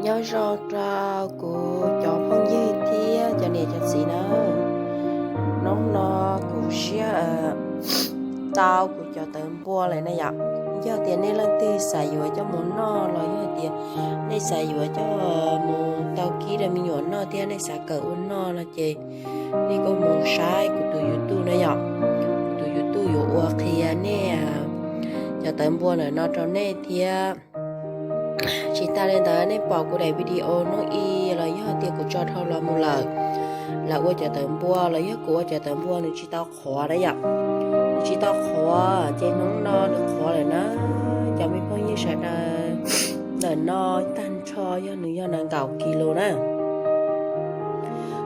Nyob zoo rau kuv cov phooj ywg thiab cov niam cov txiv na. Hnub no kuv siab tau kuv cov tawv npua lawm na yom. Yog tias nej leej twg xav yuav coj mus noj los yog tias nej xav yuav coj mus tau kib rau me nyuam noj thiab nej xav kawm ua noj no ces nej kuj mus saib kuv tus YouTube na yom. Kuv tus YouTube yuav ua qhia nej cov tawv npua ntawm no rau nej thiab. Tsis tas li ntawd nej pom kuv daim video hnub i los yog tias kuv tso dhau los mus lawm, lawv ua cov tawv npua los yog kuv ua cov tawv npua nws tsis tau qhuav na yom. Nws tsis tau qhuav ces hnub no nws qhuav lawm na. Cov me phooj ywg sawv daws, ntawm no tag nrho yog nws yog nees nkaum kis lus na.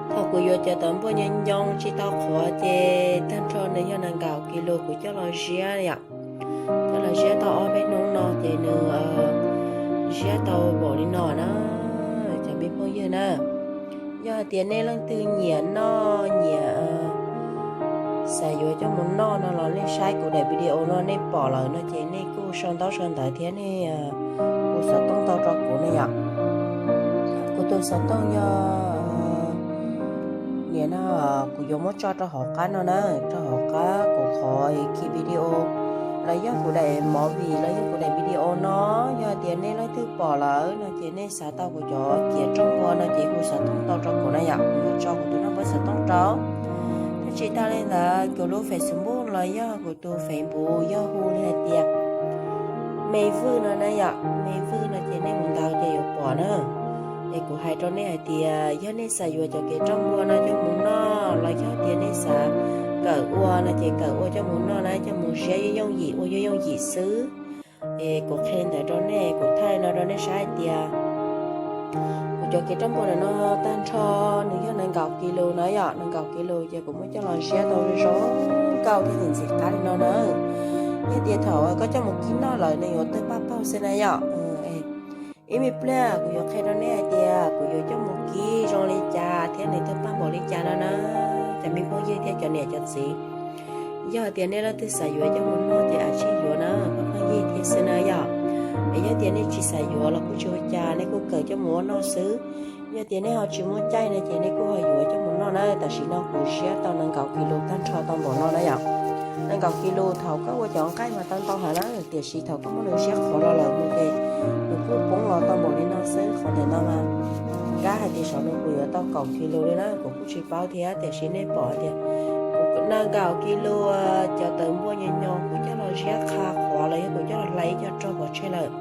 Thaum kuv yuav cov tawv npua nyo nyo tsis tau qhuav ces tag nrho nws yog nees nkaum kis lus kuv coj los ziab yom. Coj los ziab tau ob peb hnub no ces nws ziab tau npaum li no na, cov me phooj ywg na. Yog hais tias nej leej twg nyiam noj nyiam xav yuav coj mus noj no los nej saib kuv daim video no nej pom lawm no ces nej kuj sau ntaub sau ntawv thiab nej hu xov tooj tau rau kuv na yom. Kuv tus xov tooj yog, nim no kuv yuav muab tso rau hauv qab no na, rau hauv qab kuv qhov khi video los yog kuv daim movie los yog kuv daim video no. Yog tias nej leej twg pom lawm no ces nej xav tau kuv cov ciav rooj npua no ces hu xov tooj tau rau kuv na yom, kuv yuav tso kuv tus naj npawb xov tooj rau. Thiab tsis tas li ntawd kuv lub Facebook los yog kuv tus Facebook yog hu li hais tias Me Vwj no na yom, Me Vwj no ces nej mus ntaus ces yuav pom na. Es kuv hais rau nej hais tias yog nej xav yuav cov ciav rooj npua no coj mus noj los yog tias nej xav kawm ua no ces kawm ua coj mus noj na, coj mus ziab yooj yooj yim ua yooj yooj yim xwb. Es kuv qhia ntawd rau nej, kuv thaij no rau nej saib hais tias kuv cov ciav rooj npua ntawm no tag nrho nws yog nees nkaum kis lus na yom, nees nkaum kis lus ces kuv muab coj los ziab tau zoo nkauj thiab ntxim qab li no na. Yog tias thaum koj coj mus kib noj lawm nws yuav tawg paj paug xwb na yom. Ib me pliag kuv yuav qhia rau nej hais tias kuv yuav coj mus kib zoo li cas thiab nws tawg paj npaum li cas no na, cov me phooj ywg thiab cov niam cov txiv. Yog tias nej leej twg xav yuav coj mus noj ces a tsij yuav na, phooj ywg thiab xwb na yom. Es yog tias nej tsis xav yuav los kuj tsis ua cas, nej kuj kawm coj mus ua noj xwb. Yog tias nej ho tsis muaj caij no ces nej kuj ho yuav coj mus noj na. Tam sim no kuv ziab tau nees nkaum kis lus tag nrho tau npaum no na yom. Nees nkaum kis lus thaum koj ua cov nqaij mas tau ntau heev na, tiam sis thaum koj muab nws ziab qhuav los lawm mus ces nws kuj poob los tau npaum li no xwb. Qhov ntawm no mas kab hais tias saum no kuv yuav tau kaum kis lus li na, kuv kuj tsis paub thiab, tiam sis nej pom tias kuv nees nkaum kis lus cov tawv npua nyo nyo kuv coj los ziab qha qhuav los yog kuv coj los hlais ib co rog pov tseg lawm,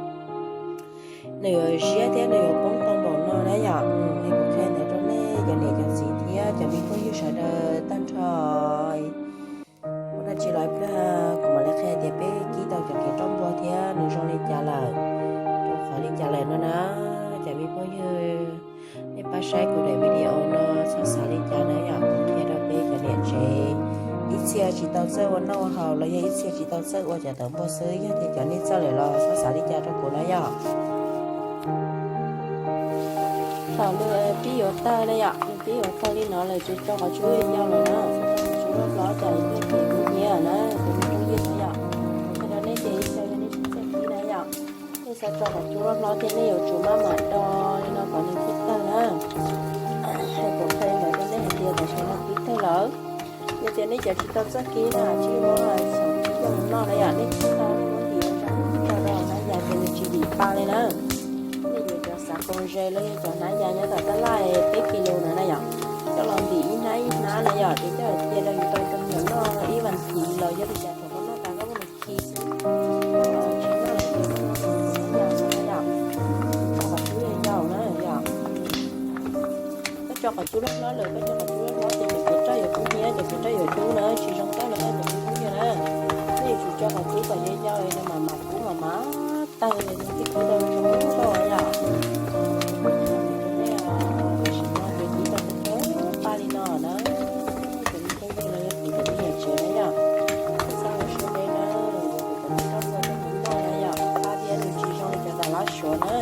nws yuav ziab thiab nws yuav poob tau npaum no na yom. Es kuv qhia ntawd rau nej cov niam cov txiv thiab cov me phooj ywg sawv daws tag nrho. Muaj dab tsi los ib pliag kuv mam li qhia tias peb kib tau cov kiav roj npua thiab nws zoo li cas lawm, rau qhov li cas lawm no na. Cov me phooj ywg, nej pab saib kuv daim video no txhob xav li cas na yom, kuv qhia rau peb cov niam tsev ib txhia tsis tau txawj ua noj ua haus los yog ib txhia tsis tau txawj ua cov tawv npua xwb, yog tias cov nej txawj lawm los txhob xav li cas rau kuv na yom. Thaum nws pib yuav tawg na yom, nws pib yuav tawg li no lawm ces tso qhov tsua yau lawm na, tso qhov tsua hlob hlob tsam nws tuaj ces kub hnyiab na, ces nws tuaj yeej na yom. Qhia rau nej tias ib zaug yog nej tsis txawj kib na yom, nej xav tso qhov tsua hlob hlob ces nej yuav tsum maj mam do li no kom nws thiaj tawg na. Hais kom qhia li ntawd rau nej hais tias tam sim no kib tawg lawm. Yog tias nej cov tsis tau txawj kib na, tsis muab xyaum kib coj mus noj na yom, nej kib tau nej muab ntim rau hnab yas ces nws tsis vim pa li na. Nej yuav cov xav koos ze los yog cov hnab yas nyob tom tab laj peb kis lus na na yom, coj los ntim ib hnab ib hnab na yom, ces coj cia rau yus tau cov me nyuam noj ib vas thiv los yog li cas thaum koj noj tas koj muab nws khi xwb. Tsis noj lawm ces koj muab nws hnab yas xwb na yom. Tso qhov tsua yau na yom. Koj tso qhov tsua hlob hlob lawm, koj tso qhov tsua hlob hlob ces cov kiav roj yuav kub hnyiab, cov kiav roj yuav dub na, tsis zoo nkauj na cov me phooj ywg na. Nej yuav tsum tso qhov tsua kom yau yau no mam mam kub mam mam tawg nws thiaj kib tau zoo nkauj yom. Tam sim no ces kib tau thawj thawj paj li no na. Cov me phooj ywg los yog kuv cov me nyuam tsev na yom, nej txhob ua siab deb na, kuv cov me roj npua coj mus noj na yom, qab thiab nws tsis zoo li cov tam lab suav na.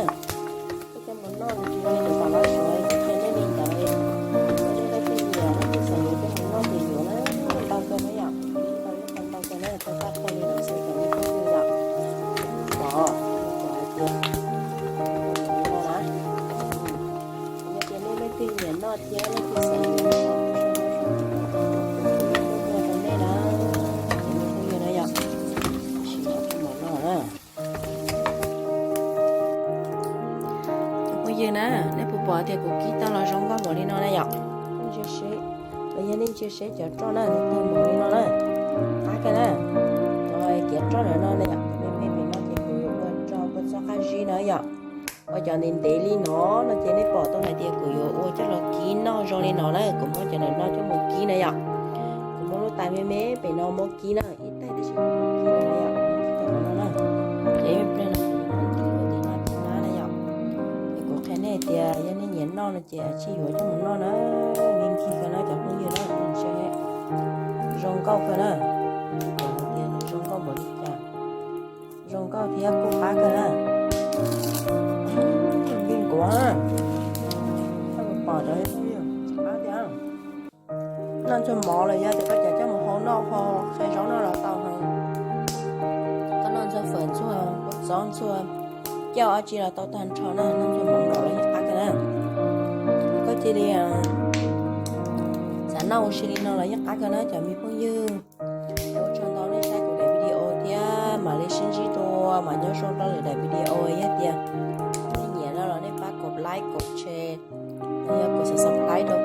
Koj coj mus noj nws tsis zoo li cov tam lab suav, kuv qhia nej li ntawd. Yog nej leej twg nyiam leej twg xav yuav coj mus noj ces yuav na, ntau kawg na yom, ntau ntau kawg na, tau paj tau li no xwb cov me phooj ywg yom. Pom, pom Kuv tias kuv kib tag los zoo nkauj npaum li no na yom. Los yog nej ntsia seb cov roj na, nws tawg npaum li no na. Qab kawg na. Cov kiav roj ntawm no na yom, cov me me pem no ces kuv yuav ua rau kua txob qab zib na yom. Ua cov ntev ntev li no no ces nej pom tau hais tias kuv yuav ua coj los kib noj zoo li no na, kuv muab cov ntawm no coj mus kib na yom. Kuv muab lub tais me me pem no muab kib na, ib tais tab sis kuv muab kib na yom, kib cov no na. Ces ib pliag no kuv yuav muab ntim ua tej no tej na na yom. Ces kuv qhia nej tias yog nej nyiam noj no ces tsij yuav coj mus noj na, nkees kawg na cov phooj ywg na, ntshe zoo nkauj kawg na. Kuv tias nws zoo nkauj npaum li cas, zoo nkauj thiab kub qab kawg na. Nkees nkuav na, koj puas pom cov phooj ywg, qab tiag. Noj ntxuag mov los yog tias koj cov coj mus hau noj hau qhia zaub noj los tau heev. Koj noj ntxuag fawm ntxuag kua txob ntxuag cauj dab tsi los tau tag nrho na, noj ntxuag mov nkaus los yeej qab kawg na. Koj cia li xav noj ua si li no los yeej qab kawg na cov me phooj ywg. Ua tsaug ntau nej saib kuv daim video thiab mam li sib ntsib dua, mas nyob zoo rau lwm daim video. Yog tias nej nyiam no los nej pab kom like kom share, yog kom subscribe rau